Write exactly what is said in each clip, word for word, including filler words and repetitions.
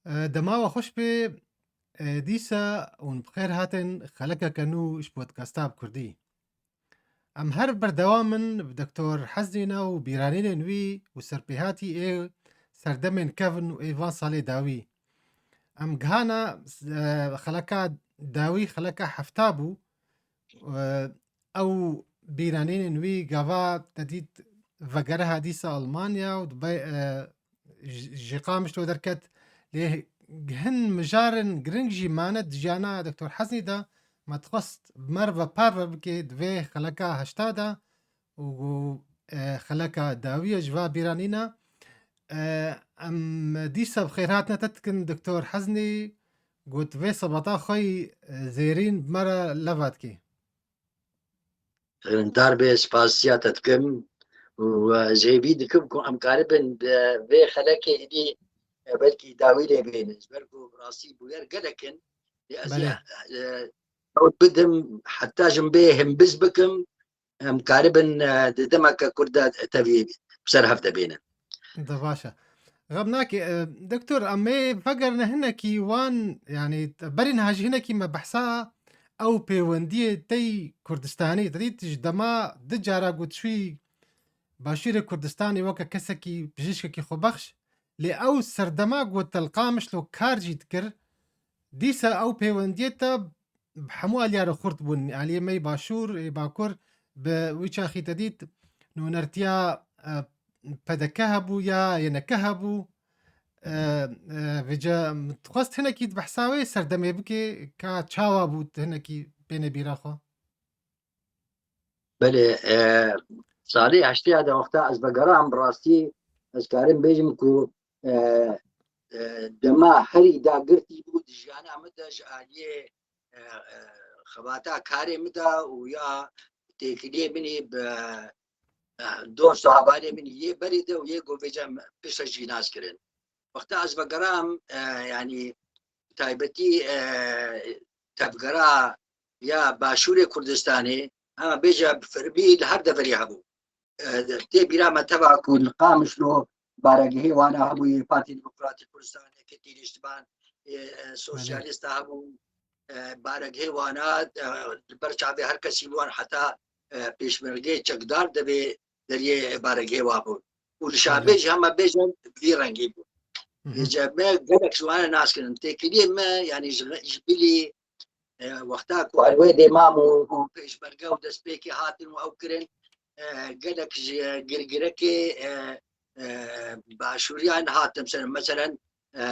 E, dema we xweş bê, e, dîsa hûn bi xêr hatin xelekeke nû ji podkasta bi kurdî. Em her berdewam in bi Doktor Heznîna û bîranînên wî û serpêhatî ê serdemên kevn û ê van salê dawî. Em gihana, e, xeleka dawî, xeleka hefta bû. E, ew bîranînên wî gava te dît vegeriha dîsa Almanya û dibe, e, ji, ji Qamişlo derket. Lê hin mijarên giring jî mane di jiyana Doktor Heznî de. Me dixwest bi me re ve parve bike di vê xeleka heşta de û, e, xeleka dawiye ji va bîranîna. E, em dîsa bi xêrhatina te dikin Doktor Heznî, got vê sebata xwe yî, e, zêrîn bi me re leva dikê. Xirindar bê, spasiya te dikim û, e, ji hêvî dikim ku em karibin di vê xelekê hêdî, e, belkî dawî lê bênin. Ji ber ku rastî bûyer gelek in. Lê ez ê, Belê. e, ew bidim, heta jin bê himbiz bikim, em karibin, e, di demeke kurt de tevî bi ser hev de bênin. De baş e. Xem nake, e, doktor, em ê vegerine hinekî wan, yanî berî niha jî hinekî me behsa ew pêwendiyê tey Kurdistanî. Te dît ji dema di cara got çûyî Başûrê Kurdistanê weke kesekî, pijîşkekî xwebexş, lê ew serdema got te li Qamişlo kar jî dikir, dîsa ew pêwendiyê te bi hemû aliya re xurt bûn. Aliyê me yê Başûr, ê Bakur, bi wî çaxî te dît nûnertiya, e, P D K hebû ya Y N K hebû. E, e, vêca min dixwest hinekî di behsa wê serdemê bike, ka çawa bû, tu hinekî bêne bîra xwe? Belê, e, salê heştê ya de wexta ez vegeram, bi rastî ez karim bêjim ku, e, e, dema herî dagirtî bû di jiyana min de ji aliyê, e, e, xebata karê min de û ya têkiliyê min î bi, e, dost û hevalê min yê berê de û yê ku vêca piştre jî nas kirin. Wexta ez vegeram, e, yanî taybetî, e, tevgera ya Başûrê Kurdistanê, hema bêje bi fermî li her deverê hebû. E, tê bîra me teva ku li Qamişlo baregehê wana hebû yê Partî Demokratîk Kurdistanê, Yekîtî Niştiman, e, e, Sosyalîsta hebû, e, baregehê wana, e, li ber çavê her kesî wan heta, e, pêşmergeyê çekdar devê deriyê baregehê wa bûn. Û li Şabê jî hema bêjin vî rengî bû. Vêca me gelek ji wan nas kirin. Têkiliyê me, yanî ji, ji bilî, e, wexta ku Elwêdê mam û, û pêşmerge û destpêkê hatin û ew kirin, e, gelek ji girgirekê, e, e, başûriyan hatin ser, meselen, e,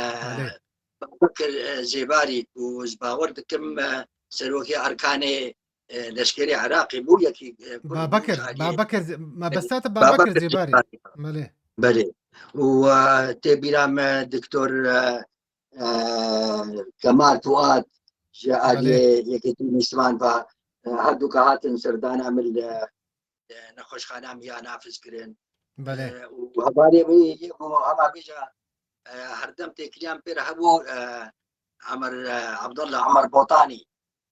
Babakir, e, Zêbarî û ez bawer dikim, e, serokê Erkanê, e, leşkerê Iraqê bû, yekî, e, Kurd bû, Babakir, Babakir, me besta te Babakir Zêbarî. Belê. Belê. Û, e, tê bîra me Doktor, e, e, Kemal Fuat ji aliyê Yekîtî Niştiman ve, e, her du ke hatin serdana min li, e, nexweşxana Miya Nafiz kirin. Belê. E, û hevalê wî yê ku hema bêje, e, herdem têkiliyan pê re hebû, e, Emer, e, Abdullah Emer Botanî.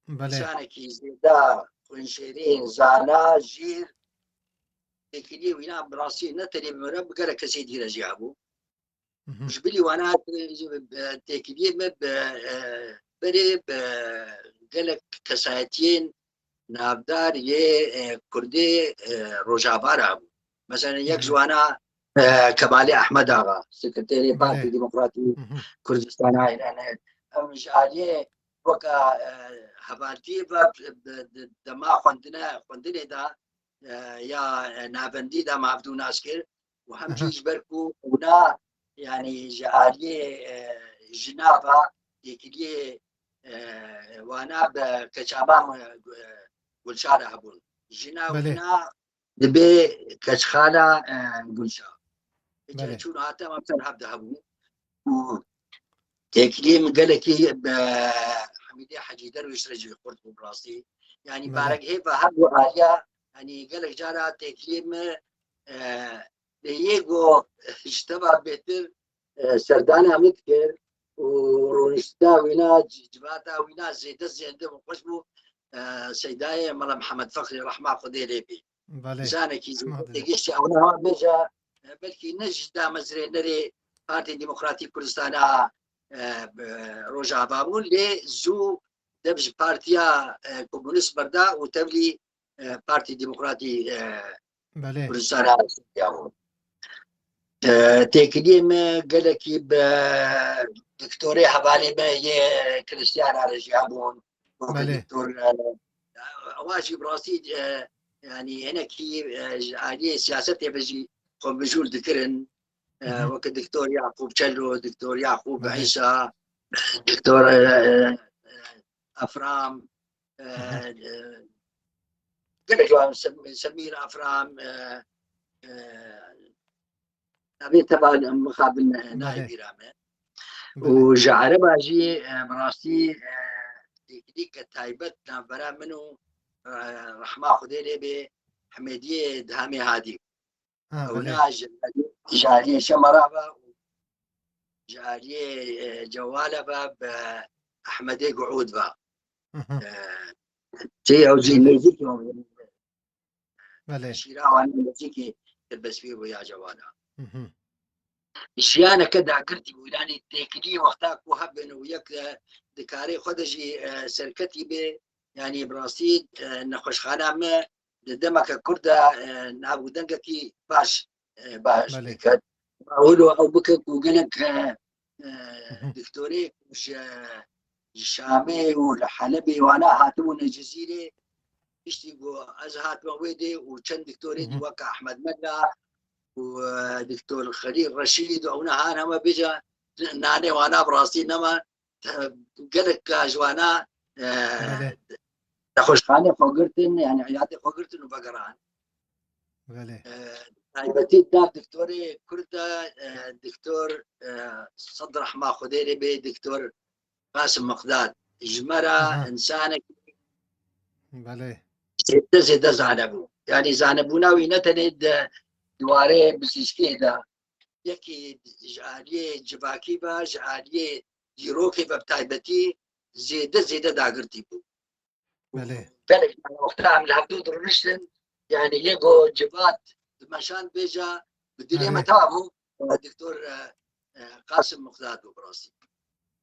Belê. Însanekî zêde xwînşêrîn, zana, jîr, têkiliyê wîna bi rastî ne tenê bi min re, bi gelek kesê dî re jî hebû. Ji bilî wana, e, têkiliyê me bi, e, berê bi gelek kesayetiyên navdar yê, e, Kurdê, e, Rojava re hebû. Mesela yek ji wana, e, Kemalê Ehmed Axa, Sekreterê Belê. Partî Demokratî Kurdistana, yani, em ji aliyê weka, e, hevaltiyê ve bi, bi, di dema xwendine, xwendinê de, e, ya, e, navendî de me hevdû nas kir û hem jî ji ber ku wina, yani, ji aliyê, e, jina ve têkiliyê, e, wana bi Keçaban, e, Gulşa re hebûn. Jina Belê. Wina dibe keçxala, e, Gulşa. Belê. Çûn hate em ser hev de hebûn. Û têkiliyê min gelekî bi Hemîdê Hecî Derwêş re jî xurt bû bi rastî. Yanî Belê. Baregehê ve her du aliya, yanî gelek cara têkiliyê min, e, lê yê ku ji te ve bêtir, e, serdana min dikir û rûniştina wîna, ci-, civata wîna zêde zêde û xweş bû, e, Seydayê Mela Mihemed Feqrî, rehma Xwedê lê bî. Belê. Însanekî zêde têgiştî, ew niha bêje, e, belkî ne ji damezrênerê Partî Demokratîk Kurdistana, e, bi Rojava bûn, lê zû dev ji Partiya, e, Komunîst berda û tevlî, e, Partî Demokratî, e, Belê. Kurdistana Sûriya bûn. E, têkiliyê me gelekî bi doktorê hevalê me yê Kristiyana re jî hebûn. Weke Belê. Doktor, e, ewa jî bi rastî, e, yanî hinekî, e, ji aliyê siyasetê ve jî xwe mijûl dikirin. E, Hı hı. Weke doktor Yaqûb Çelo, doktor Yaqûb Belê. Îsa, doktor, e, e, e, Efram, e, Hı hı. e, gelek ciwan, Sem-, Semîr Efram, e, e, navê teva mixabin, e, nayê Belê. Bîra me. Belê. Û ji Ereba jî, e, bi rastî, e, têkilîke taybet navbera min û, e, rehma Xwedê lê bê Hemêdiyê Dihamê Hadî. Ha, Ew belê. Na ji, ji aliyê Şemara ve û ji aliyê, e, Cewale ve bi Ehmedê Guud ve. Hı hı. E, şey, ew jî Belê. Nêzîkî wan, Belê. Şîra wan nêzîkî dirbespî bû ya Cewale. Hı hı. Jiyaneke dagirtî bû, yanî têkilî wexta ku hebin û yek, e, di karê xwe de jî, e, serketî bê, yanî bi rastî, e, nexweşxana me di demeke kurt de, e, nav û dengekî baş, e, baş Belê. Diket. Wilo ew bike ku gelek, e, e, Hı hı. Doktorê ku ji, ji Şamê û li Helebê wana hatibûne Cizîrê, piştî ku ez hatime wê dê û çend doktorê dî Hı hı. Weke Ehmed Mela û, e, Doktor Xelîl Reşîd û ewna han heme bêje nanê wana bi rastî nema, e, gelek ka ji wana, e, Belê. Nexweşxanê xwe girtin, yanî heyatê xwe girtin û vegeran. Belê. E, taybetî nav doktorê Kurd de, e, doktor, e, sed rehma Xwedê lê bê, doktor Qasim Miqdad. Ji me re Aha. Însanek Belê. Zêde zêde zane bû. Yanî zanebûna wî ne tenê di warê bizîşkê de, yekî ji aliyê civakî ve, ji aliyê dîrokê ve bi taybetî zêde zêde dagirtî bû. Belê. Gelek wexta em li hevdû dirûniştin, yanî yê go civat dimeşand bêja bi dilê me Belê. Tava bû, Doktor, e, e, Qasim Miqdad bû bi rastî.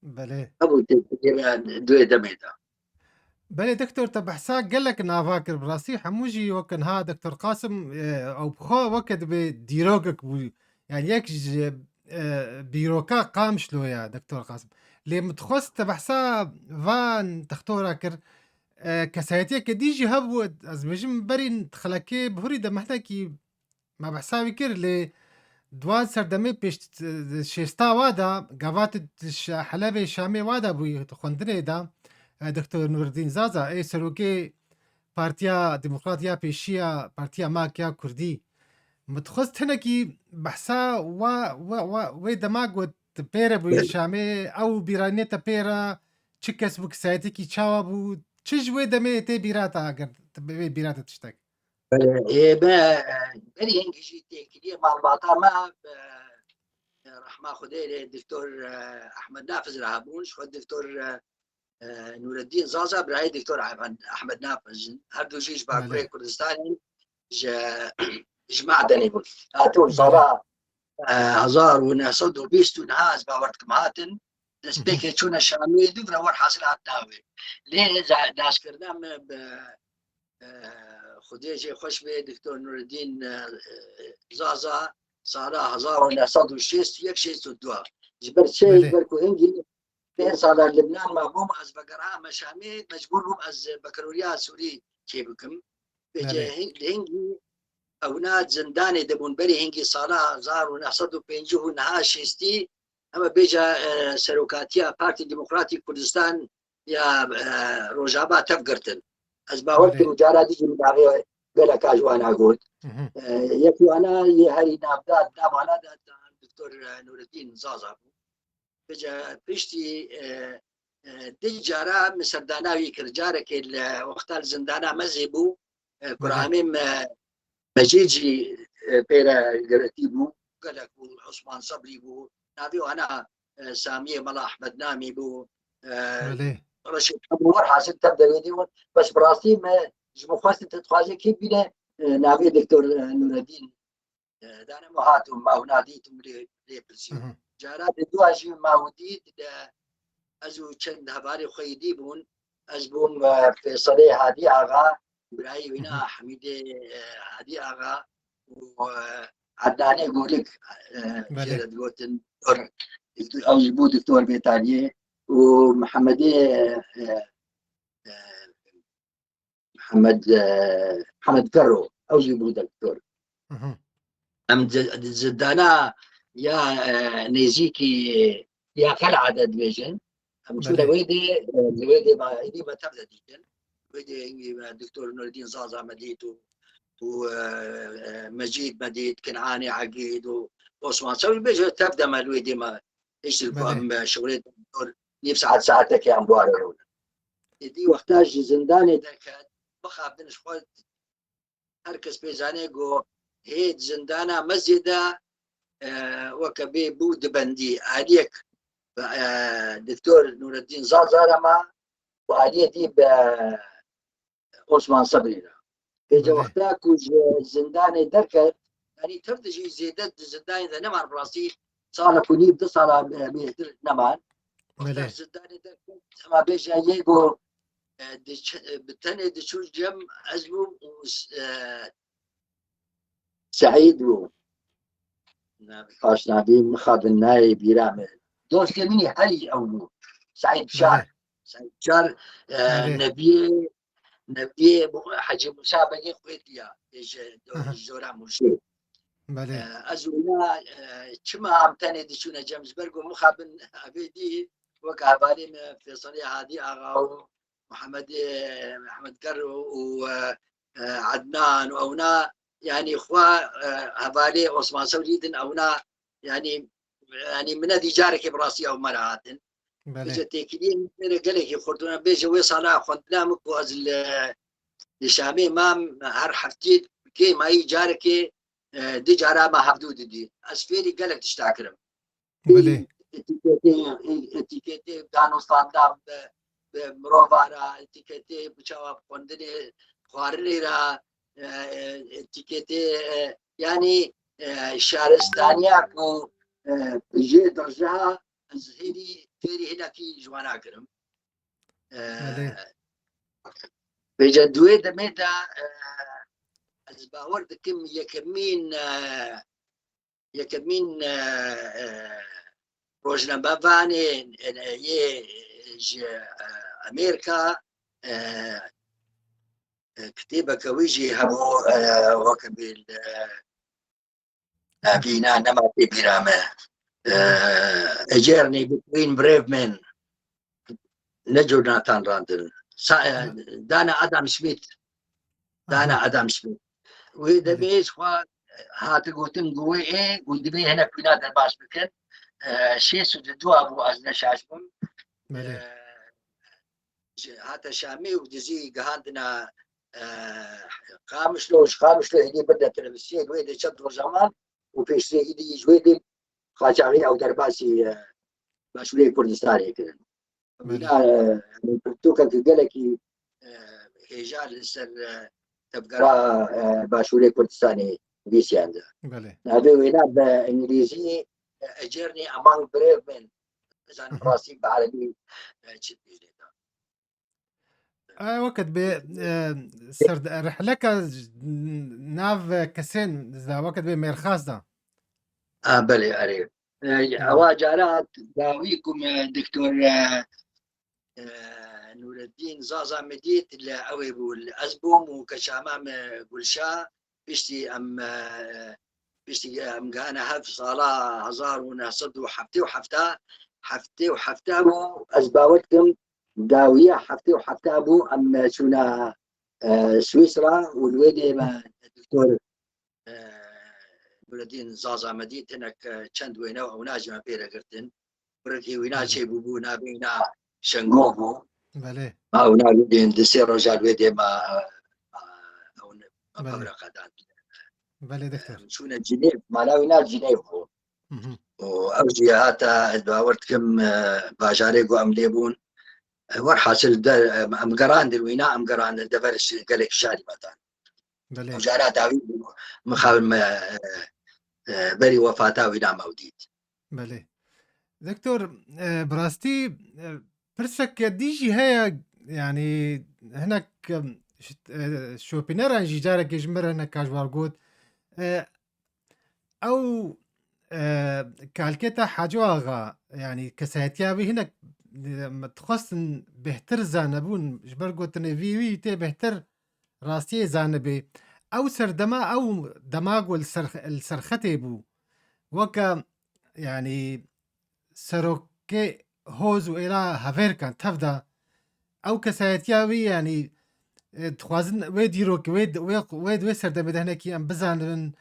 Belê. Hebû têkiliyê me duê demê de. Belê, doktor, te behsa gelek nava kir bi rastî. Hemû jî weke niha doktor Qasim, e, ew bi xwe weke dibê dîrokek bû. Yani yek ji, e, bîroka Qamişlo ye doktor Qasim. Lê min dixwest te behsa van doktora kir, e, kesayetiyeke dî jî hebû, ez bêjim berî xelekê bihurî de mehnekî me behsa wî kir, lê di wan serdemê pêş, e, şêsta wa de, gava tu di Ş-, Helebê Şamê wa de bûyî, di xwendinê de, e, Doktor Nûreddîn Zaza, ê serokê Partiya Demokrat ya Pêşî ya Partiya Mak ya Kurdî. Min dixwest hinekî behsa wa, wa, wa, wê dema got tu pê re bûyî Şamê, ew bîranînê te pê re çi kes bû, kesayetîkî çawa bû, çi ji wê demê tê bîra te, eger tu bi wê bîra te tiştek? Ê me, e, berî hingî jî têkiliyê malbata me, e, e, rehma Xwedê lê Doktor, e, Ehmed Nafiz re hebûn, ji xwe Doktor, e, e, Nûreddîn Zaza, birayê Doktor Ehmed, Ehmed Nafiz in. Her du jî ji Belê. Bakurê Kurdistanê ji, ji Madenê bûn. Hatibûn Belê. Sala, e, hezar û neh sed û bîst û niha ez bawer dikim hatin. Destpêkê Hı hı. Çûne Şamê du re werhasil hat navê. Lê za-, naskirina me bi, e, Xwedê jê xweş bê, Doktor Nûreddîn, e, e, Zaza, sala hezar û neh sed û şêst û yek şêst û du. Ji ber çi? Belê. Ji ber ku hingî pênc sala Libnan mabûm, ez vegerame Şamê, mecbûr bûm ez bakaloriya Sûrî çêbikim. Pêçe Belê. Hing-, hingî ewna zindanê de bûn, berî hingî sala hezar û neh sed û pêncî û niha şêstî, heme bêja, e, serokatiya Partî Demokratîk Kurdistan ya, e, Rojava tev girtin. Ez bawer Belê. Dikim cara dî jî min navê geleka ji wana got. Hı hı. E, yek wana yê herî navdar, navana de Doktor, e, Nûreddîn Zaza bû. Pêçe piştî, e, e, di cara min serdana wî kir. Carekê li wexta li zindana Mezê bû, e, Belê. Kuramê me, Mecîd jî, e, pê re giretî bû. Gelek bû, Osman Sebrî bû. Navê wana, e, Samiyê Mela Ehmed Namî bû. E, Belê. Reşîd Hebû, werhasil tev de wê dî bûn. Bes bi rastî me ji min xwestin te dixwaze kê bîne, e, navê Doktor, e, Nûreddîn e, dane me hat û me ewna dît û lê, lê pirsî. Hı hı. Cara di dua jî ma û dît de ez û çend hevalê xwe yî dî bûn. Ez bûm, e, Fêsalê Hadî Axa, birayê wîna Hemîdê, e, Hadî Axa û, e, Ednanê Golik, e, Belê. Jê re digotin, doktor, ew jî bû doktor Bêtaliyê û Mihemedê, e, e, Mihemed, e, Mihemed Ferro, ew jî bû doktor. Mhm. Em di, di zindana ya, e, nêzîkî ya Qel'a de dibêjin. Em çûne Belê. wê dê, e, li wê dê ma, êdî me tev de dîtin. Wê dê, e, doktor Nureddin Zaza me dît û, û, e, e, Mecîd me dît, Kenanê Egîd û Osman Sewrî bêje tev de me li wê dê me hiştir ku Belê. em, e, şewrê doktor nîv saet saetekê em buhare rewin. Êdî wexta ji zindanê derket, bixabin ji xwe her kes pê zane ku hê di zindana me zêde, e, weke bê bû di bendî. Aliyek, e, Doktor Nureddin Zaza re ma û aliyê dî bi Osman Sebrî re. Pêce Belê. wexta ku ji zindanê derket, yanî tev de jî zêde di zindanê de neman, bi rastî salek û nîv, du sala, e, bêhtir neman. Wexta Belê. zindanê derket, hema bêje yê ku, e, diç-, e, bi tenê diçû cem ez bûm û, e, Seîd bû. Navê. Xaş navî mixabin nayê bîra min. Dostê min î herî ew bû. Seîd Bişar. Belê. Seîd Bişar, e, Belê. neviyê, neviyê bu Hecî Musa Begê Xwêtiya. Ê ji do-, Aha. ji dora Mûşê. Belê. E, ez wina, e, çima em tenê diçûne cem ji ber ku mixabin evê dî wek hevalê me Fêsalê Hadî Axa û Mihemedê, Mihemedger û, û, e, e, Ednan û ewna, yanî xwe, e, hevalê Osman Sewrî din ewna, yanî, yanî min nedî carekê bi rastî ew me re hatin. Belê. Bêje têkiliyê min pê re gelekî xurt bûne. Bêje wê sala xwendina min ku ez li, li Şamê mam her heftiyê kê mayî carekê, e, du cara me hevdû didî. Ez fêrî gelek tişta kirim. Belê. Etîketê, etîketê danûstanda bi, bi mirova re, etîketê bi çawa xwendinê, xwarinê re, e, etîketê, e, yanî, e, şaristaniya ku, e, jê dirjiha, ez hêdî fêrî hinekî ji wana kirim. E, Belê. Vêca di wê demê de, e, ez bawer dikim yekemîn, e, yekemîn, e, e, rojnamevanê, e, yê ji, e, Amerîka, e, e, kitêbeke wî jî hebû, e, weke bê, e, e, vîna nema tê bîra me. E, A journey between brave men. Ne Jonathan Randall. Sa-, e, Dana Adam Smith. Dana Aha. Adam Smith. Wê Belê. demê ji xwe hate gotin ku wê ê û divê hinek wîna derbas bikin. E, şêst û du bû, ez ne şaş bûm. Belê. E, ji, hate Şamê û dizî gihandina, e, Qamişlo, ji Qamişlo êdî birde Trablisiyê, wê dê çend roja man û pêştirê êdî ji wê dê qaçaxî ew derbasî, e, Başûrê Kurdistanê kirin. Belê. Wîna, e, pirtûkeke gelekî, e, hêja li ser, e, tevgera, e, Başûrê Kurdistanê nivîsiyande. Belê. Navê wêna bi îngilîzî, e, A Journey Among Brave Men. Nizan Hı hı. rastî bi erebî, e, çi dibêjin. E, wekit bê, e, ser, rihleka nav kesên zda, wekit bê mêrxas da. A, belê, erê. E, Hı. ewa cara dawî ku me doktor, e, e, Nureddin Zaza me dît, li ew ê bû, li ez bûm û keça me, me Gulşa, piştî em, e, piştî em gihane hev sala hezar û neh sed û heftê û heft, heftê û heft bû, ez bawer dikim, dawiya heftê û heft bû, em çûne, e, Swîsra û li wê dê me doktor, e, Nureddin Zaza me dît, hinek, e, çend wêne û ewna jî me pê re girtin. Kurekî wîna Belê. çêbûbû, navê wîna Şengo bû. Belê. Ma wîna li dê di sê roja li wê dê ma, ma, ew ne, ma Belê. qebra qedand. Belê, doktor. Em çûne Cinêv, mala wîna Cinêv bû. Hı hı. Û ew jî hata, ez bawer dikim, e, bajarê ku em lê bûn. E, werhasil de, em, em gerandin wîna, em gerandin dever şi-, gelek şarî me dan. Belê. Ew cara dawî bû, mixabin me, e, e, berî wefata wîna me ew dît. Belê. Doktor, e, bi rastî, e, pirseke dî jî heye, yanî hinek, e, şopîneran jî carekê ji min re hinek ka ji war got. E, ew, e, kalkê te Hacî Axa, yanî kesayetiya wî hinek, e, me dixwestin bêhtir zanebûn, ji ber gotinê vî wî tê bêhtir rastiyê zanibê. Ew serdema, ew dema ku li ser, li serxetê bû. Weke, yanî, serokê hoz û êla hevêrkan tev de ew kesayetiya wî, yanî, e, dixwazin wê dîrokê, wê, wê, wê, wê serdemê de hinekî em bizanin,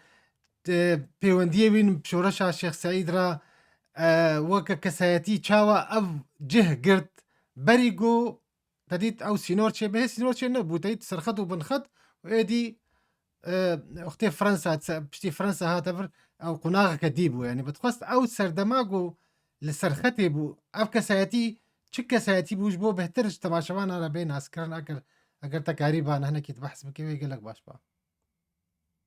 e, pêwendiyê wî bi şoreşa Şêx Seîd re, e, weke kesayetî çawa ev cih girt, berî ku te dît ew sînor çêbihê, sînor çê nebû, te dît serxet û binxet û êdî, e, wextê Fransa, se-, piştî Fransa hate vir, ew qonaxeke dî bû. Yanî, bi dixwest ew serdema ku li serxetê bû, ev kesayetî çi kesayetî bû, ji bo bêhtir ji temaşevana re bê naskirin, eger, eger te karî ba hinekî behs bikê, wê gelek baş ba.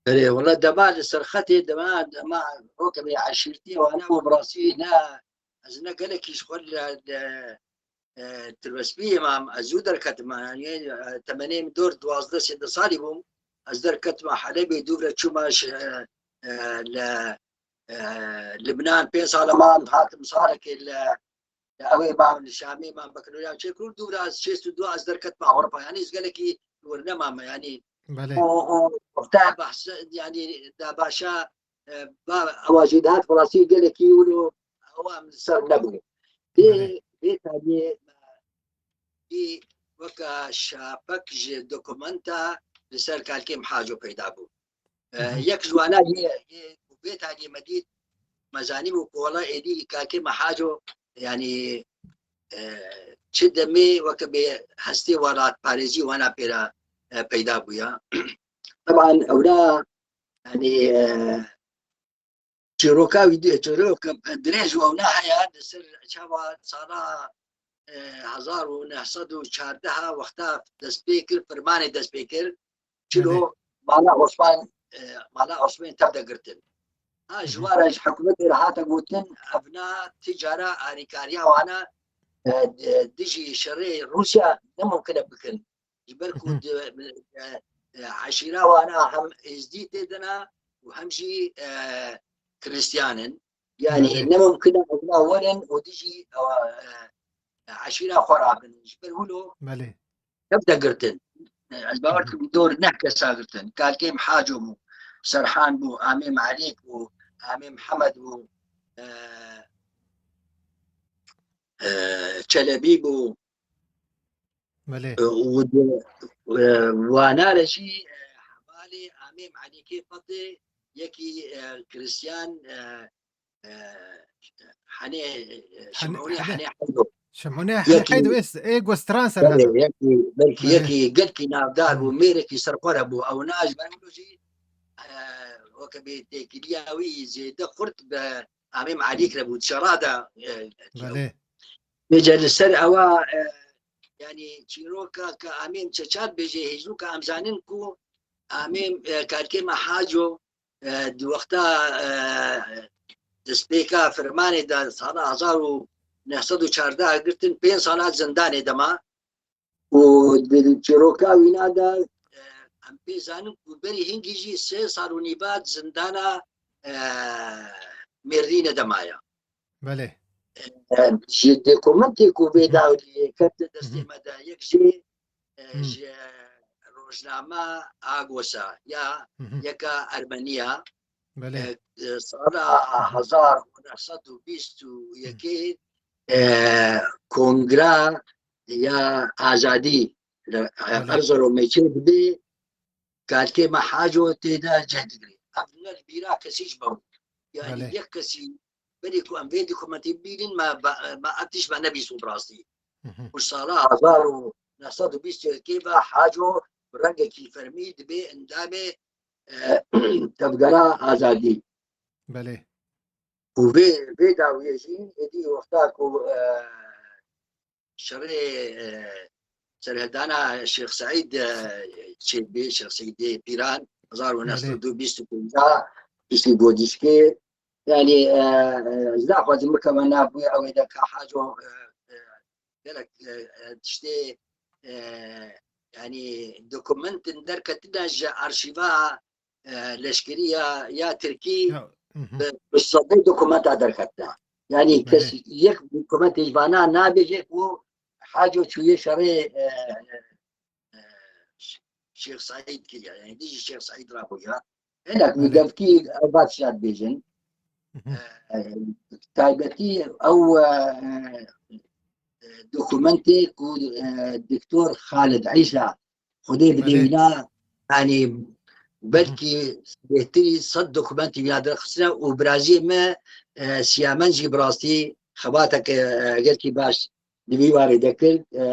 Erê, wela dema li serxetê, dema, dema rokemê eşîrtî wana û bi rastî ne, ez ne gelekî ji xwe li, li, e, tirbespiyê mam, ez zû derketim, yanî, e, temenê min dor duwazdeh sêzdeh salî bûm. Ez derketim Helebê, dûvre çûma ji, e, e, li, e, Libnan pênc sala mam, hatim salekê li, li ewê mam, li Şamê mam, bakalorya çêkir, dûvre ez şêst û du ez derketim Ewropa. Yanî ez gelekî li wir nemame, yanî Belê. O, o, wexta behs, yanî, da başa, e, ba, ewa jî dihat, xulasi gelekî wilo ewa min li ser nebû. Vê, Belê. vê tariyê me dî weke şapek ji dokumenta li ser kalkê Mihaco peyda bû. E, Hı hı. yek ji wana yê, yê ku vê tariyê me dît, me zanîbû ku wela êdî kalkê Mihaco, yanî, e, çi demê weke bê hestê welatparêzî wana pê re, e, peyda bûya. Teban ewra, yanî, e, çîroka wî di-, çîroka dirêj û ewna heye, li ser çawa sala, e, hezar û neh sed û çardeh wexta dest pê kir, firmanê dest pê kir. Çilo Belê. mala Osman, e, mala Osman tev de girtin. Ha, ji Hı hı. wan re ji hikûmetê re hate gotin, evna ti cara alîkariya wana, e, di-, dijî şerê Rûsya ne mumkin e bikin. Ji ber ku Hı hı. di, e, e, eşîra wana hem êzdî tê de ne û hem jî, e, Krîstiyan in. Yanî Belê. ne mumkin e evna werin û dijî, e, e, eşîra xwe rabin. Ji ber wilo Belê. tev de girtin. Ez bawer Hı hı. dikim dor neh kesa girtin. Kalkê Mihaco bû, Serhan bû, Amê Melîk bû, Amê Mihemed bû, e, e, Çelebî bû. Belê. E, û di, e, wana re jî, e, hevalê Amê Melîkê Fetê, yekî, e, Krîstiyan, e, e, Henê, e, Henê, Şimûnê Henê. Henê Heydo. Şimûnê Henê Yekî Heydo, ê, ê ku stran ser Belê, hate. yekî, belkî Belê. yekî gelkî navdar bû, Hı. mêrekî serxwe re bû. Ew na ji ber wilo jî, e, weke bê têkiliya wî zêde xurt bi Amê Melîk re bû, di şera de, e, Belê. Vêce li ser ewa, e, yanî çîroka ke Amê Çeçal bêje, hêjûka em zanin ku Amê, e, Kalkê Mihaco, e, di wexta, e, destpêka fermanê de sala hezar û neh sed û çardeh girtin, pênc sala zindanê de ma. Û di çîroka wîna de, e, em pê zanin ku berî hingî jî sê sal û nîva di zindana, e, Mêrdînê de maya. Belê. E, ji dokumentê ku vê Hı hı. dawiyê ket Hı destê hı. me de, yek jî, e, Hı. ji rojnama Agosa ya Hı hı. yeka Ermeniya, Belê. e, e, sala Hı hı. hezar û neh sed û bîst û yekê, e, Kongra ya Azadî li, e, Belê. Erzeromê çêdibê, Kalkê Mihaco tê de cih digirê. Ev ne li bîra kesî ji me bû. Yanî Belê. yek kesî berî ku em vê dokumentê bibînin, me, me, me ev tişt me nebîst û bi rastî. Hı hı. Û sala hezar û neh sed û bîst û yekê ve Haco bi rengekî fermî dibê endamê, e, Tevgera Azadî. Belê. Û vê, vê dawiyê jî êdî wexta ku, e, şerê, e, serhildana Şêx Seîd, e, çêdibê, Şêx Seîdê Pîran, hezar û neh sed û bîst û pênc, Belê. piştî Godîşkê, Yani, e, e, zaf xwezim bikeve nav wê ew ê de ka Haco, e, e, gelek, e, e, tiştê, e, yani dokumentin derketine ji arşîva, e, leşkerî ya, ya Tirkî Ya, mhm. bi, bi sedê dokumenta derketine. Yani kes Belê. yek dokumentê ji vana nabêje ku Haco çûye şerê, e, e, Ş-, Şêx Seîd kiriye. Yani dijî Şêx Seîd rabûya. Hinek Belê. Devkî ev tişta dibêjin. Mhm. E, taybetî ew, e, e, dokumentê ku, e, Doktor Xalid Îsa Xwedê bidê Belê. wîna, yani Mhm. belkî bêhtirî sed dokumentî wîna derxistine û biraziyê me, e, Siyamen jî bi rastî xebateke, e, gelkî baş di vî warê de kir. E,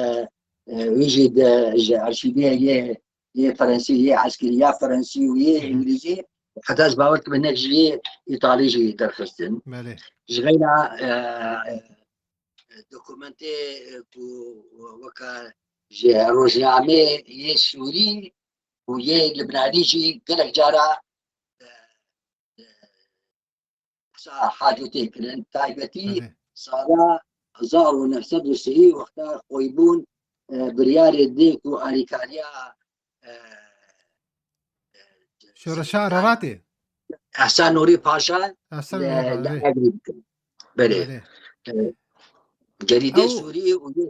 e, wî jî de ji arşîvê yê, yê Ferensî, yê eskerî ya Ferensî û yê Hı hı. Îngilîzî, heta ez bawer dikim hinek ji yê Îtalî jî derxistin. Belê. Ji xeyra, e, e, dokumentê, e, ku weka ji rojnameyê yê Sûrî û yê Libnanî jî gelek cara, e, e, qisa Haco tê kirin. Taybetî Belê. sala hezar û neh sed û sî wexta Xoybûn, e, biryarê dê ku alîkariya, e, e, Şoreşa Seroktan Araratê. Ehsen Nûrî Paşa Ehsen li, Nûrî Paşa, li belê. Egrî bikin. Belê. Belê. E, cerîdê Ew Sûrî û yê,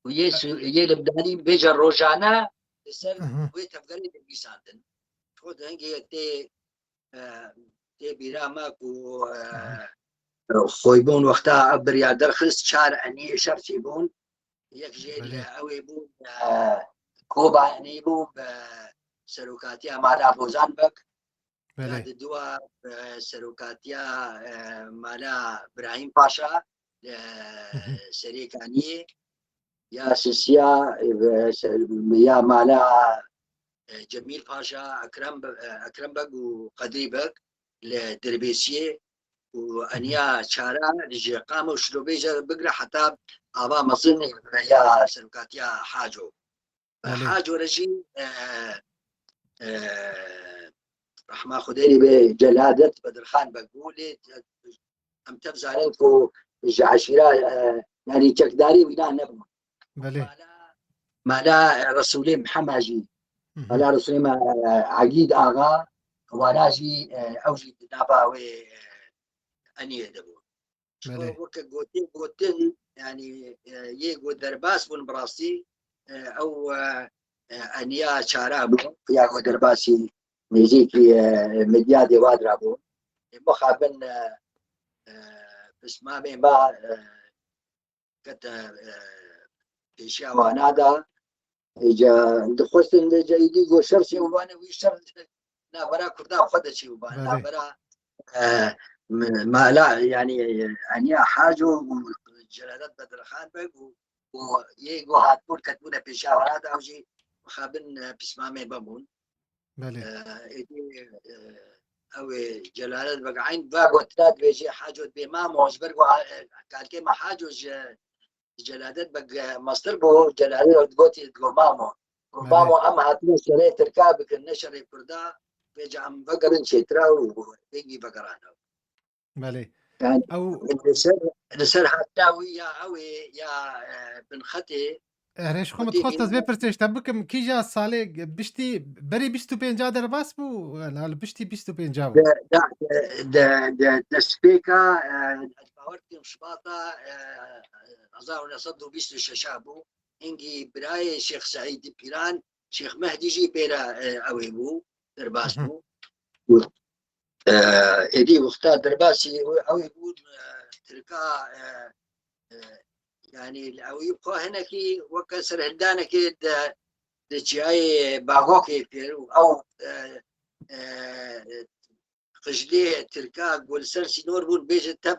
û yê E Sû-, yê Libnanî bêje rojane li ser Hı hı. wê tevgerê dinivîsandin. Xwe dengê tê, e, tê bîra me ku, e, Hı hı. Xoybûn wexta ev biryar derxist, çar eniyê şer çêbûn. Yek jê li Belê. ew ê bû, e, Kobanê bû, bi serokatiya mala Bozan Beg. Ya Belê. di dua, e, serokatiya, e, mala Birahîm Paşa, e, Hı hı. Serêkaniyê. Ya sisiya, e, se-, ya mala, e, Cemîl Paşa, Ekrem Be-, e, Ekrem Beg û Qedrî Beg li Dirbêsiyê û Hı hı. eniya çara ji Qam û Şilobêje bigire heta ava mezin ya serokatiya Haco. Belê. Haco re jî, e, e, rehma Xwedê lê be, Celadet Bedirxan Beg bû, lê em tev zanin ku ji eşîra, e, yani çekdarî wîna nebûn. Belê. Mala, mala Resûlê Mihema jî, Hı hı. mala Resûlê Me-, e, Egîd Axa, wana jî, e, ew jî di nava wê, e, eniyê de bû. Ji bo Belê. weke gotê gotin, yani, e, yê ku derbas bûn bi rastî, e, ew, e, e, eniya çara bû, ya ku derbasî nêzîkî, e, Midyadê Wadra bû. E, mixabin, e, e, pismamê me, e, kete, e, pêşiya wana da. Îca dixwestin vêca îdî go şer çêbûbane, wî şer navbera Kurda xwe de çêbûbane. Belê. Navbera, e, m-, mala, yani, e, eniya Haco û Celadet Bedirxan Beg û, û yê go hatbûn ketbûne pêşiya wana da, ew jî mixabin, e, pismamê bibûn. Belê. E, êdî, e, ew ê Celadet Beg eyn va gotina dibêje Haco dibê mamo, ji ber ku, e, kalkê me Haco ji Celadet Beg, e, mastir bû, Celadet Beg gotî, digo mamo. Belê. Mamo, em hatine şerê Tirka bikin, ne şerê Kurda, vêca em vegerin çêtira û vêgî vegerane. Belê. Yani, Ew li ser, li ser hatina wî ya ew ê, ya, e, binxetê, Erê, ji xwe min dixwest ez vê pirsê ji te bikim, kîja salê biştî, berî bîst û pênca derbas bû, la li biştî bîst û pênca bû? De, de, de, de, destpêka, e, ez bawer dikim Şibata, e, hezar û neh sed û bîst û şeş bû. Hingî birayê Şêx Seîdî Pîran, Şêx Mehdî jî pê re, e, ew ê bû, derbas Hı hı. bû. E, êdî wexta derbasî ew ê bû, e, Tirka, e, e, yani li ewî xwe hinekî weke serhildanekê di, di çiyayê Bagokê kir û ew, e, e, qijlê Tirka ku li ser sînor bûn bêje tev,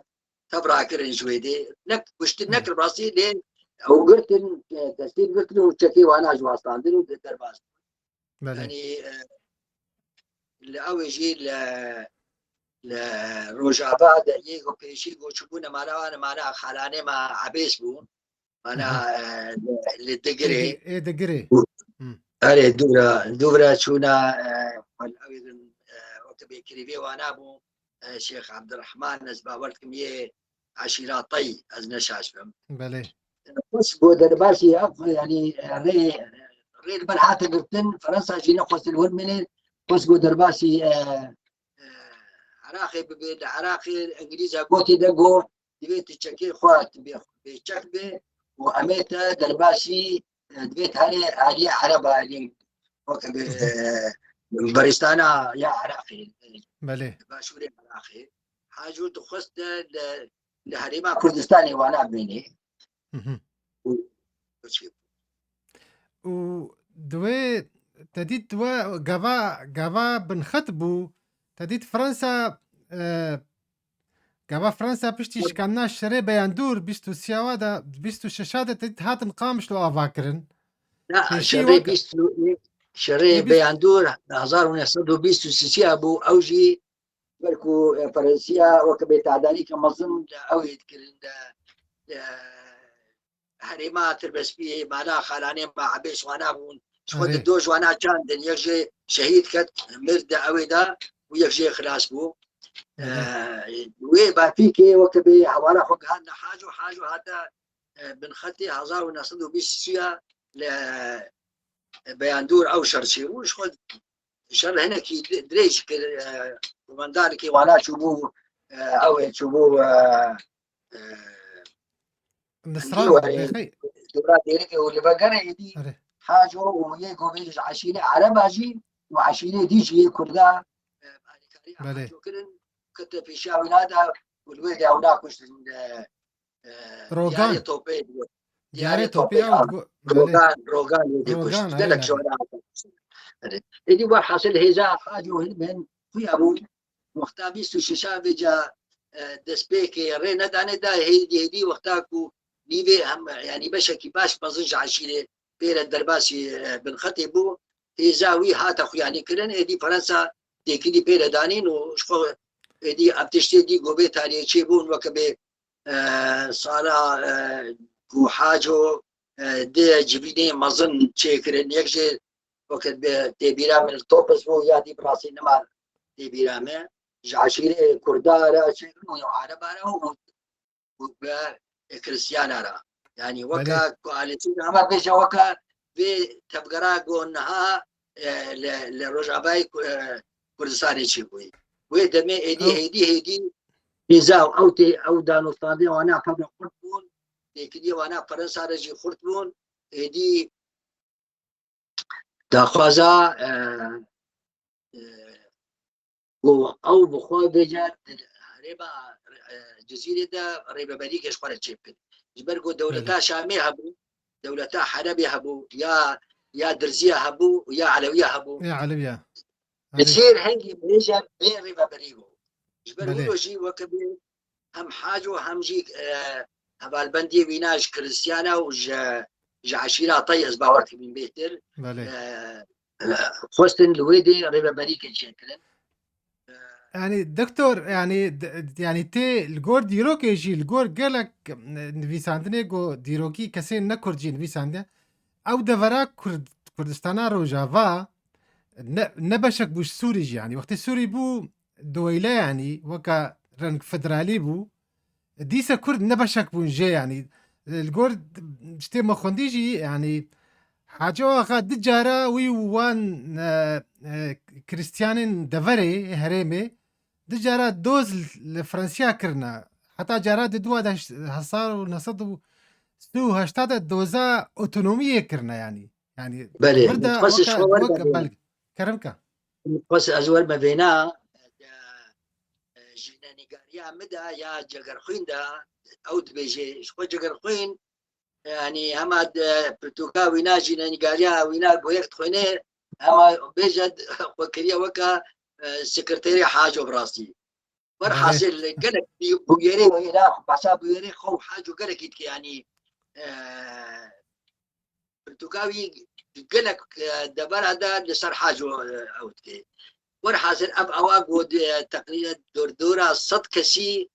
tev rakirin ji wê dê. Nek kuştin, Hı. nekir rastî lê ew girtin, e, teslîm girtin û çekê wana ji wastandin û derbas. Belê. Yanî, e, li ew ê jî li, li Rojava de yê ku pêşî ku çûbûne mala wan, mala xalanê me Ebês bû. Mala, Hı hı. e, li, li Digirê. Ê di-, ê Digirê. Û, Hı. erê, dûvra, dûvra çûna, e, wal ew ê din, e, weke bêkirî vê wana bû. Şêx Ebdirehman, ez bawer dikim yê eşîra Tey, ez ne şaş bim. Belê. Xwest ku derbasî ev, yanî, rê, rê li ber hate girtin, Fransa jî nexwest li wir bimîne, xwest ku derbasî, e, e, Iraqê bibe, li Iraqê Îngilîza gotê de got, divê tu çekê xwe tu bê, bêçek be û em ê te derbasî, e, divê tu herê aliyê Ereba, aliyê weke bi, e, berîstana ya Iraqê, Belê. başûrê Iraqê. Haco dixwest li, li herêma Kurdistanê wana bimîne. Mhm. Û, û çi? Û di wê te dît we gava, gava binxet bû, te dît Fransa, e, gava Fransa piştî şikandina şerê beyandûr bîst û sê wa de, bîst û şeş de te dît hatin Qamişlo ava kirin. Na, Pêşî şerê wek- bîst û, şerê Ê, bîst- beyandûr hezar û neh sed û bîst û sê bû, ew jî belkû, e, Ferensiya weke bêtedanîke mezin li ew ê dikirin de, e, herêma Tirbespiyê, mala xalanê me Ebês wana bûn. Ji xwe Erê. di doj wana çandin, yek jê şehîd ket, mir di ew ê de û yek jê xilas bû. Erê. E, wê Bafîkê weke bê hewara xwe gihandine Haco, Haco hate, e, binxetê hezar û neh sed û bîst û sê ya li, e, beyandûr ew şer çêbû. Ji xwe şer hinekî di-, dirêj kir, e, kumandanekî wana çûbû, e, ew ê çûbû, e, e, Nisran Were, bêxey. Dora Dêrikê û li Vegerê êdî Erê. Haco û yê govê ji eşîrê Ereba jî û eşîrê dî jî yê Kurda, e, alîkariya Belê. Haco kirin, kete pêşiya wîna de û li wê de ew nakuştin, e, e, Rogan. Diyarê Topê diyor. Diyarê Diyarê Topê Topê ew ya. go-, belê. Rogan, Rogan yê dî Rogan, kuşt. erê, Gelek ji erê. wana. Êdî wer hasil hêza Haco hilmen xuya bû. Wexta bîst û şeş vêca, e, destpêkê rê nedane da hêdî hêdî wexta ku nîvê hem, yanî beşekî baş mezin ji eşîrê pêre derbasî, e, binxetê bû. Hêza wî hate xuyanî kirin. Êdî Fransa têkilî pêre danîn û ji xwe êdî ev tiştê dî govê tarihê çêbûn weke bê, e, sala, e, ku Haco, e, di civînê mezin çêkirin. Yek jê weke bi têbîra min Topis bû ya dî bi rastî nima têbîra me. Ji eşîrê Kurda re çêkirin û ya Ereba re û û bi Kristiyana re. Yanî weke Belê. koalîsyon, ama bêje weke vê tevgera ku niha, e, li, li Rojavayê Ku-, e, Kurdistanê çêbûyî. Wê demê êdî Ew- hêdî hêdî hêza û ew tê, ew danûstandê wana pevne xurt bûn, têkiliyê wana Fransa re jî xurt bûn. Êdî daxwaza, e, e, ku ew bi xwe bêje di herêma, e, Cizîrê de rêveberîkê ji xwe re çêbikin. Ji ber ku dewleta Şamê hebû, dewleta Herebê hebû, ya, ya Dirziye hebû û ya Elewiye hebû. Ê Elewiye. Li Erê. sêr hengî bêje bê rêveberî bû. Ji ber Belê. wilo jî weke bê hem Haco hem jî, e, hevalbendiyê wîna ji Kristiyana û ji, ji eşîra Tey ez bawer dibim bêhtir. Belê. E, e, xwestin li wê dê rêveberîkê çêkirin. E, Yanî doktor, yanî d-, yanî tê li gor dîrokê jî, li gor gelek, e, nivîsandinê ku dîrokî kesên ne kurd jî nivîsandiye. Ew devera Kurd-, Kurdistana Rojava ne, ne beşek bû ji Sûrî jî, yanî wextê Sûrî bû, Duweyle, yanî weke reng federalî bû. Dîse Kurd ne beşek bûn jê, yanî, e, li gor tiştê me xwendî jî, yanî Hacî Axa du cara wî û wan, e, e, Kristiyanên deverê herêmê du cara doz li Fransiya kirine. Heta cara di dua de hezar û neh sed û sî û heşt de doza otonomiyê kirine, yanî. Yanî Belê, vir de xwest ji weke, xwe werme weke vêna. belge. Kerem ke. Xwest ez werme vêna, e, e, jinenîgariya min de ya Cegerxwîn de, ew dibêje, ji xwe Cegerxwîn, yanî hema de pirtûka wîna, jinenîgariya wîna ku yek dixwîne, hema bêje xwe kiriye weke, e, sekreterê Haco bi rastî. Belê. Werhasil gelek bûyerê wêna, behsa bûyerê xwe û Haco gelekî dike, yanî, e, pirtûka wî gelek, e, devera de li ser Haco, e, ew dike. Werhasil ev awa got, e, teqrîben dor-, dora sed kesî,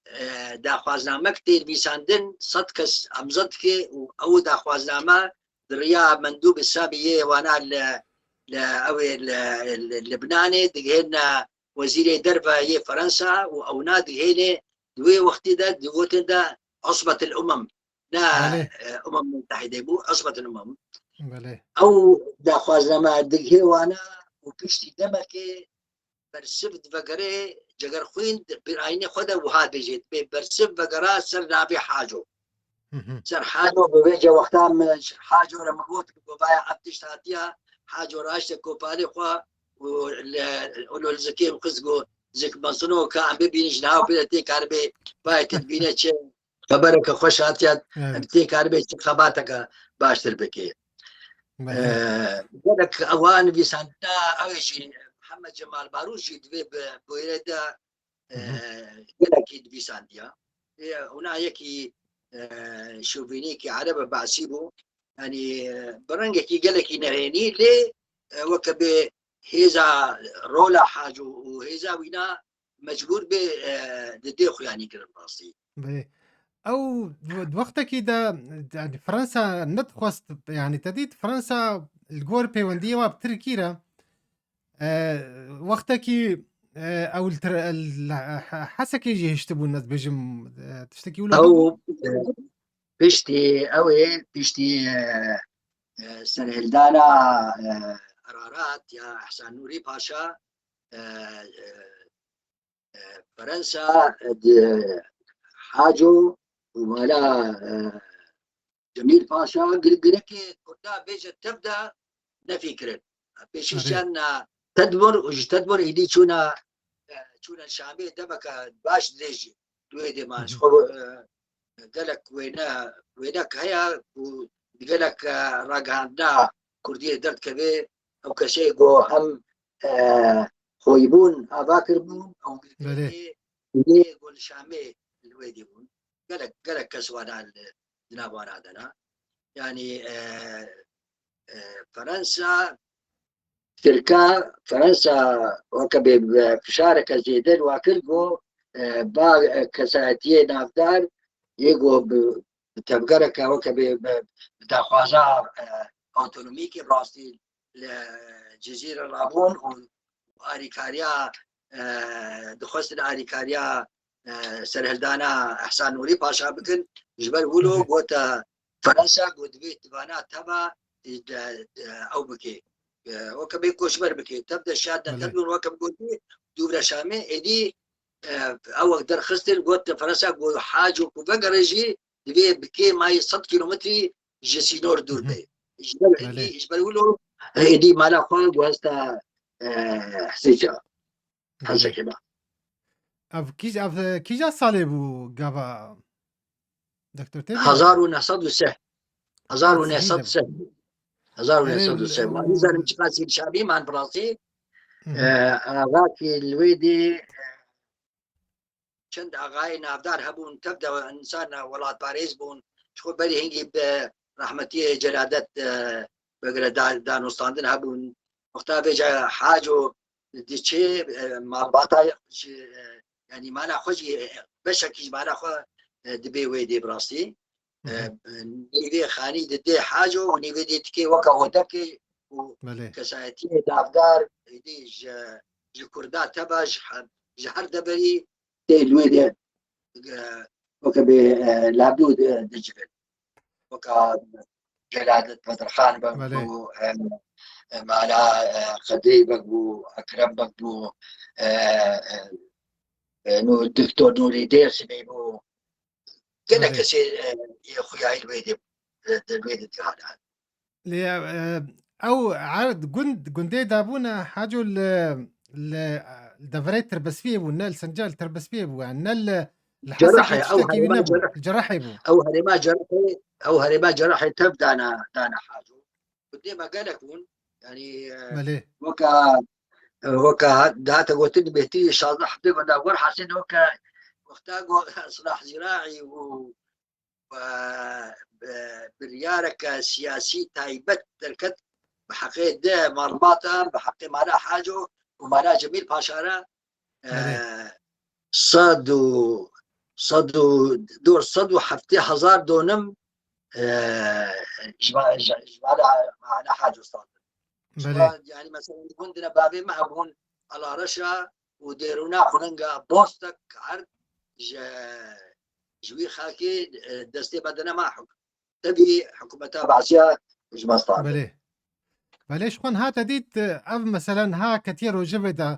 e, daxwaznamek tê nivîsandin, sed kes emze dike û ew daxwazname di riya mendûbê Samî yê wana li, li ew ê li, li Libnanê digihêne wezîrê derve yê Fransa û ewna dihêlê di wê wextî de digotin de Osbetil Umem. Ne, Belê. e, Umem Mutehîde bû, Osbetil Umem. Belê. Ew daxwazname digihê wana û piştî demekê bersiv divegere Cegerxwîn di birayînê xwe de wiha dibêje, dibê bersiv vegera ser navê Haco. Hı hı. Ser Haco bi vê cewexta min Haco re min got, bi govaya ev tişt hatiya, Haco raşte kopalê xwe û li, û li zikê min xist got, zik mesino ka em bibînin ji niha pê de tê karibe, bayê tu dibîne çi xebereke xweş hatiya, em Evet. tê karibe çi xebateke baştir bike. Belê. Ee, gelek ewa nivîsandina ew jî Mihemed Cemal Barû jî divê bi bûyerê de Hı hı. e, gelekî divîsandiya. Ê, hûna yekî, e, şovînîkî Erebe Basî bû. Yanî, e, bi rengekî gelekî nehênî lê, e, weke bê hêza rola Haco û hêza wîna mecbûr bê, e, di dê xuyanî kirin rastî. Belê. Ew di wextekî de, yani Fransa nedixwest, yani te dît Fransa li gor pêwendiyê wa bi Tirkî re, e, wextekî, e, ew li Tir-, li Hesekê jî hiştibûn, ez dibêjim, e, tiştekî wilo hebû? Ew, e, piştî, ew ê piştî, e, e, serhildana, e, Ararat ya Ehsan Nûrî Paşa, e, e, e, Fransa, e, di Haco û mala, e, Cemîl Paşa gir-, gireke Kurda bêje tev de nefî kirin. Pêşî Erê. şiyana Tedmur û ji Tedmur êdî çûna, e, çûna Şamê demeke baş dirêj di wê dê man. Hı Ji hı. xwe, e, gelek wêne, wênek heye ku di gelek, e, ragihandina Kurdiyê derdikeve, ew kesê ku hem, e, xweyîbûn ava kiribûn, ew Belê. girêdayê ku li Şamê li wê dî bûn. Gelek, gelek kes wana li, di nav wana de ne. Yanî, e, e, Fransa, Tirka, Fransa weke bê, e, fişareke zêde li wa kir ku, e, ba, e, kesayetiyê navdar yê ku bi, bi tevgereke weke bê, bi, bi daxwaza, e, otonomîkê rastî li Cizîre rabûn û arîkariya, e, dixwestin arîkariya, e, serhildana Ehsan Nûrî Paşa bikin. Ji ber wilo Belê. gote Fransa ku divê tivana teva, e, de, de, ew bike. E, weke bê koçber bike. Tev de şiya de Belê. Tedmur weke gotî, dûvre Şamê, êdî, e, ew wek derxistin, got Fransa ku Haco ku vegere jî divê bi kêmayî sed kîlometrî ji sînor dûr Hı hı. be. Ji ber Belê. êdî, ji ber wilo, e, êdî mala xwe guhesta, e, Hesêca. Belê. Hesekê me. Ev kîj-, ev, e, kîja salê bû gava? Doktor tê bîra? Hezar û neh sed û sê. Hezar û neh sed û sê. Sehîl e. Hezar û neh sed û sê. Erê, Wan nizanim çiqas hîn şabî man bi rastî. Hı hı. E, Axakî li wê dî, e, çend axayê navdar hebûn, tev de însan welatparêz bûn. Ji xwe berî hingî bi rehmetiyê Celadet, e, vegere da-, danûstandin hebûn. Wexta vêca Haco diçê, e, malbata ji, e, yanî mala xwe jî, e, beşekî ji mala xwe, e, dibê wê dê bi rastî. Hı hı. E, nîvê xanî didê Haco û nîvê dê tikê weke odekê û Belê. Kesayetiyê navdar êdî ji, ji Kurda teva ji he-, ji her deverî tê li wê de, e, weke bê, e, lavdû di-, dicivin. Weka Celadet Bedirxan Beg Belê. Bû, e, e, mala, e, Qedrî Beg bû, Ekrem Beg bû, e, e, e, Nû-, Doktor Nûrî Dêrsimî bû. Gelek Belê. Kesê, e, yê xuyayî li wê de, e, di wê de dihane. Lê, e, ew erd gund, gundê dabûne Haco li, li, li deverê Tirbespiyê bû, ne li Senca, li Tirbespiyê bû, yani ne li, li Cerrahê, Hesekê ew tiştekî wî herêma nebû. Cerrah-, Cerrahê bû. Ew herêma Cerrahê, ew herêma Cerrahê tev dana, dana Haco. Gundê me gelek bûn. Yanî, e, Belê. Weka, e, weka hat-, dihate gotin, bêhtirî şazdeh heftê gunda wer hesên weke wexta go Silah Zîraî û, e, bi-, biryareke siyasî taybet derket bi heqê di malbata, bi heqê mala Haco û mala Cemîl Paşa re, e, Belê. Sed û, sed û, dor sed û heftê hezar donim, e, ji ma-, ji, ji mala, mala Haco standin. Ji Belê. Ma-, yanî mesela hûn dine bavê me hebûn Alareşa û dêrûna xulunga bostek erd ji, ji wî xakê, e, destê me de nema huk-, tevî hikûmeta Baasiya ji Mestan. Belê. Belê, ji xwe niha te dît, e, ev mesele niha ketiye rojevê de,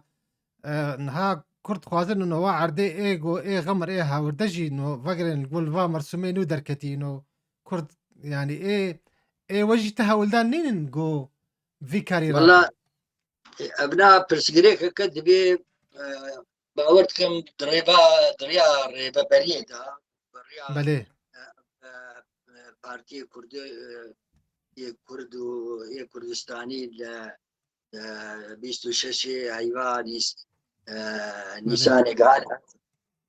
e, niha Kurd xwazin û nova erdê ê go ê xemir ê hawirde jî no vegerin li gol va mersûmê nû derketî no Kurd, yanî ê, ê we jî ti hewldan nînin go vî karî Wala, rabin. Evna pirsgirêkeke divê, e, bawer dikim di rêva, di riya rêveberiyê de, bi riya, Belê. e, e, e, Partiyê Kurdê, e, yê Kurd û yê Kurdistanî li, e, bîst û şeş heyva Nîs-, e, Belê. Nîsanê gihan.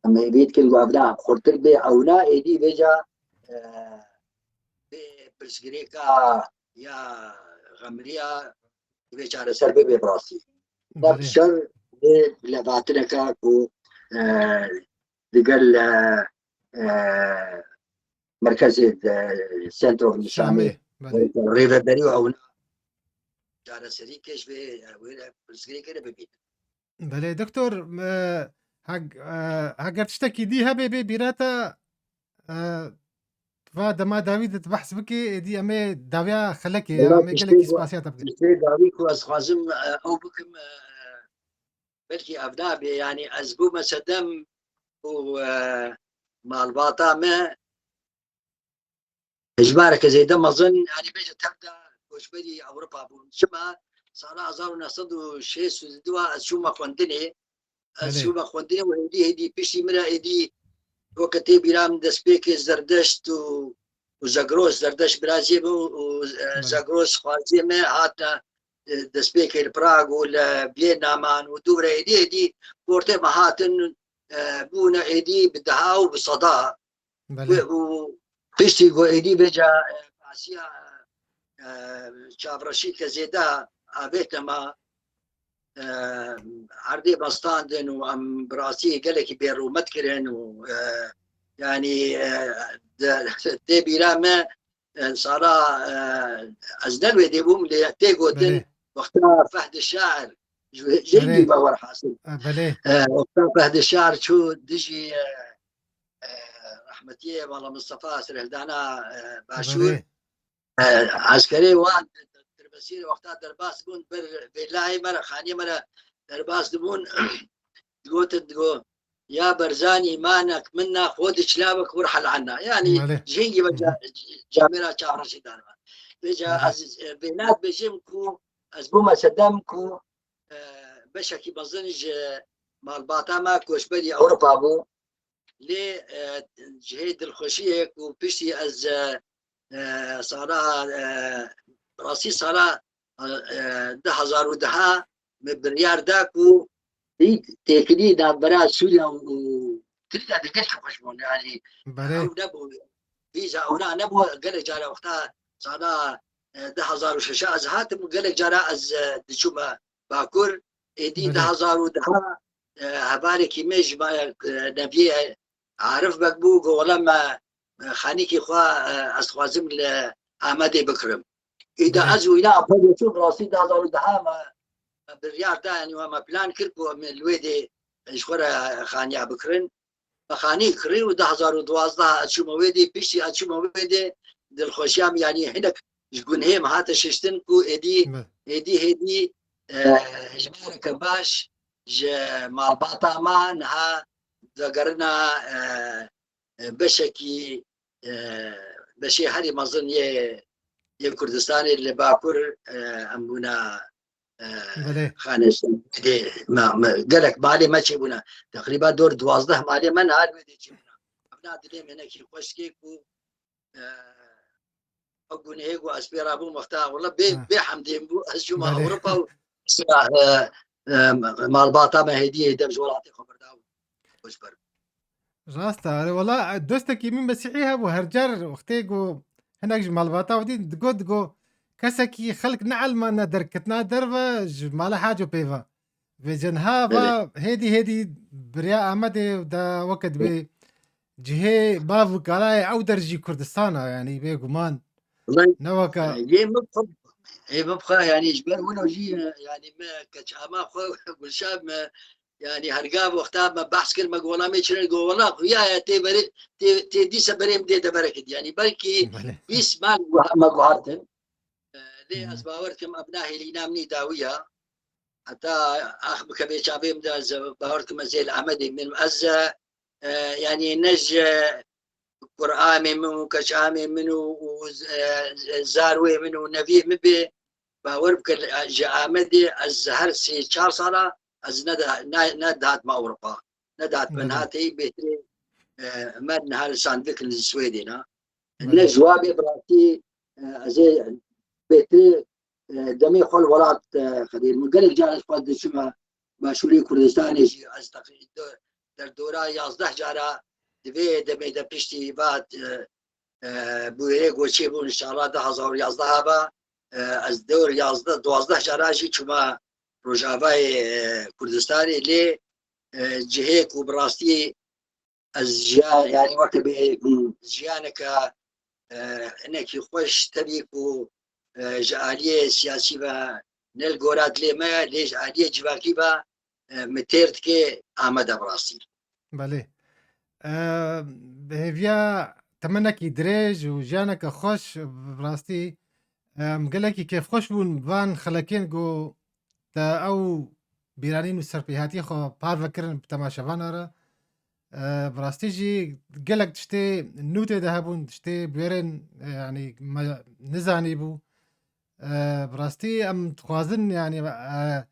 Em ê bît kin ku evna xurtir bê, ewna êdî vêca, e, bê pirsgirêka ya xemiriya divê çareser bibe bi rastî. Belê. Şer vê levatineka ku, e, digel, e, e, merkezê de, Center of Nîşanê, Şamê, belê. Rêveberî û ewna çareserî ke ji vê, e, wê pirsgirêkê re bibînin. Belê, doktor, e, heg-, e, heger tiştekî dî hebe bê bîra te, e, va dema dawî de tu behs bikê, êdî em ê dawiya xelekê ya, Valla em ê tiştê gelekî go-, spasiya te bikin. Tiştê dawî ku ez xwazim, e, ew bikim, e, belkî ev nabê, yanî ez bûme sedem û, e, malbata me hejmareke zêde mezin, yanî bêje tev de koçberî Ewropa bûn. Çima sala hezar û neh sed û şêst û du ez çûme xwendinê, ez Belê. Çûme xwendinê û êdî, êdî piştî min re êdî weke tê bîra min destpêkê Zerdeşt û, û Zagros, Zerdeşt biraziyê min û, û, e, Belê. Zagros xwaziyê me hatine, e, destpêkê li Prag û li Viyêna man û dû re êdî, êdî ortê me hatin, e, bûne êdî bi deha û bi seda. Belê. Û piştî ku êdî vêca, e, Asiya, e, çavreşî ke zêde avête me, e, erdê me standin û em bi rastî gelekî bêrûmet kirin û, e, yanî, e, de, tê bîra me, e, sala, e, ez ne li wê dê bûm, lê tê gotin, Belê. Wexta Fehd Şair, ji wê Belê. Jengî me werhasil. E, belê. E, wexta Fehd Şair çû dijî, e, e, rehmetiyê Mala Mistefa Sirhildana, e, Başûr, Belê. E, eskerê wan derbasî wexta derbas bûn, ber vêlayê me re, xaniyê me re derbas dibûn, digotin, digo, "Ya Berzanî, manek min na xwe di çilawek wir hel anna." Yanî Belê. Jengî ve Hı hı. ca-, camêra çavreşî dan me. Vêca Belê. Ez, e, vêna dibêjim ku ez bûme sedem ku, e, beşekî mezin ji malbata me koçberî Ewropa bû. Lê, e, cihê dilxweşiyê ku piştî ez, e, e, sala, e, rastî sala, e, e, du hezar û deh min biryar da ku vî têkilî navbera Sûriya û, û Tirkiye de gelek xweş bûn. Yanî Belê. Ew nebû, vîza ewna nebû, gelek cara wexta sala, e, du hezar û şeş ez hatim û gelek cara ez, e, diçûme Bakur. Êdî Belê. Du hezar û deh, e, hevalekî me ji me, e, Neviyê Arif Beg bû, got, "Wele me, e, xanîkî xwe, e, ez dixwazim li Amedê bikirim." Îda Belê. Ez û îna Amedê çûn, rastî du hezar û deh me, me biryar da, yanî we me plan kir ku em ê li wê dê ji xwe re xaniya bikirin. Me xanî kirî û du hezar û duwazdeh ez çûme wê dê, piştî ez çûme wê dê, dilxweşiya min, yanî hinek ji gunhê min hate şiştin ku êdî, Me. Êdî hêdî, e, hejmareke baş ji malbata me niha vegerina, e, e, beşekî, e, beşê herî mezin yê, yê Kurdistanê li Bakur, e, em bûna, e, Belê. Xanê Şemdê, me, me, gelek malê me çêbûne. Teqrîba dor duwazdeh malê me niha li wê dê çêbûne. Evna dilê me hinekî xweş dike ku, e, ew gunehê ku ez pê rabûm wexta, wela bê, Ha. Bê hemdê min bû, ez çûma Belê. Ewropa û, e, e, malbata me hêdî hêdî em ji welatê xwe berda û xweş ber. Rast e, erê, wela, e, dostekî min Mesîhî hebû, her car wextê ku hinek ji malbata wî dî, digot, digot, "Kesekî xelk neelma ne derketina derve, ji mala haco pê ve." Vêca niha va, Evet. Hêdî, hêdî biriya Amedê de weke dibê cihê bav û kalayê ew der jî Kurdistan e, yanî bêguman. Wela, Ne weke e, yê min xwe, yê min xwe, yanî ji ber wilo jî, e, yanî me keç ama xwe Gulşah me Yani her gav wexta me behs kir, me got, "Wela me çi ne?" Got, "Wela xuya ye, tê berê, tê, tê dîse berê min dê te berekit." Yani belkî Belê. bîst mal me guhartin. E, lê Hı. ez bawer dikim, ev nahêlîna min î dawî ya. Heta ax bike bê çavê min de, ez bawer dikim, ez ê li Amedê min, ez, e, yani ne ji Kur'amê min û Keçamê min û, û, e, Zarwê min û Neviyê min bê, bawer bike, ji Amedê ez her sê çar sala ez ne da-, ne, ne dihatime Ewropa. Ne dihatime Belê. Niha tê bêhtirê, e, me niha li Sandvik li Swêdê ne. Belê. Ne ji wa bê bi rastî, e, ez ê bêhtirê, e, demê xwe li welat, e, xwedê min gelek caran xwe diçime Başûrê Kurdistanê jî ez teqrî-, derdora yazdeh cara di vê demê de piştî va, e, e, bûyerê goçê bûn, inşallah du hazar û yazdeh ba, e, ez dor yazdeh, duwazdeh cara jî çûma Rojavayê, e, Kurdistanê lê, e, cihê ku bi rastî ez jiya-, yani weke bê, jiyaneke, e, hinekî xweş, tevî ku, e, ji aliyê siyasî ve ne li gora dilê me, lê ji aliyê civakî ve, e, min têr dike Amede bi rastî. Belê. E, bi hêviya temenekî dirêj û jiyaneke xweş, bi rastî, em gelekî kêfxweş bûn van xelekên ku te ew bîranîn û serpêhatiyê xwe parve kirin bi temaşevana re. E, bi rastî jî gelek tiştê nû tê de hebûn, tiştê bûyerên, e, yanî me nizanîbû. E, bi rastî em dixwazin, yanî, e,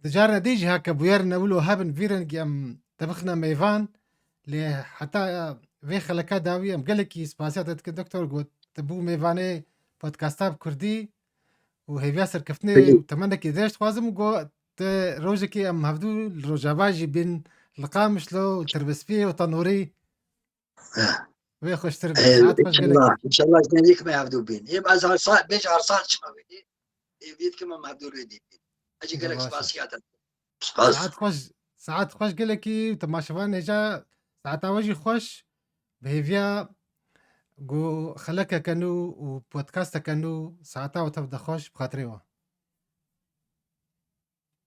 di carine dî jî heke bûyerên ne wilo hebin, vî rengî em te bixine mêvan. Lê heta vê xeleka dawî em gelekî spasiya te dikin, doktor, got tu bû mêvanê podcasta bi kurdî û hêviya serkeftinê Peki. û temenekî dirêj dixwazim û got tu rojekê em hevdû li Rojava jî bin li Qamişlo û Tirbespiyê û Tenorî. Eh. Wê xweştir be. Eh, Saet xweş gelekî. İnşallah, inşallah ji nêzîk me hevdû bin. Ê, ez her sal, bêj her sal çima wê. Ê, vî dikim em hevdû rê dî bin. Ez jî gelek Baş e. spasiya te. Spas. Saet xweş, saet xweş gelekî û temaşevan hêja saeta we jî xweş. Bi hêviya ku xelekeke nû û podcasteke nû saeta we tev de xweş bi xatirê we.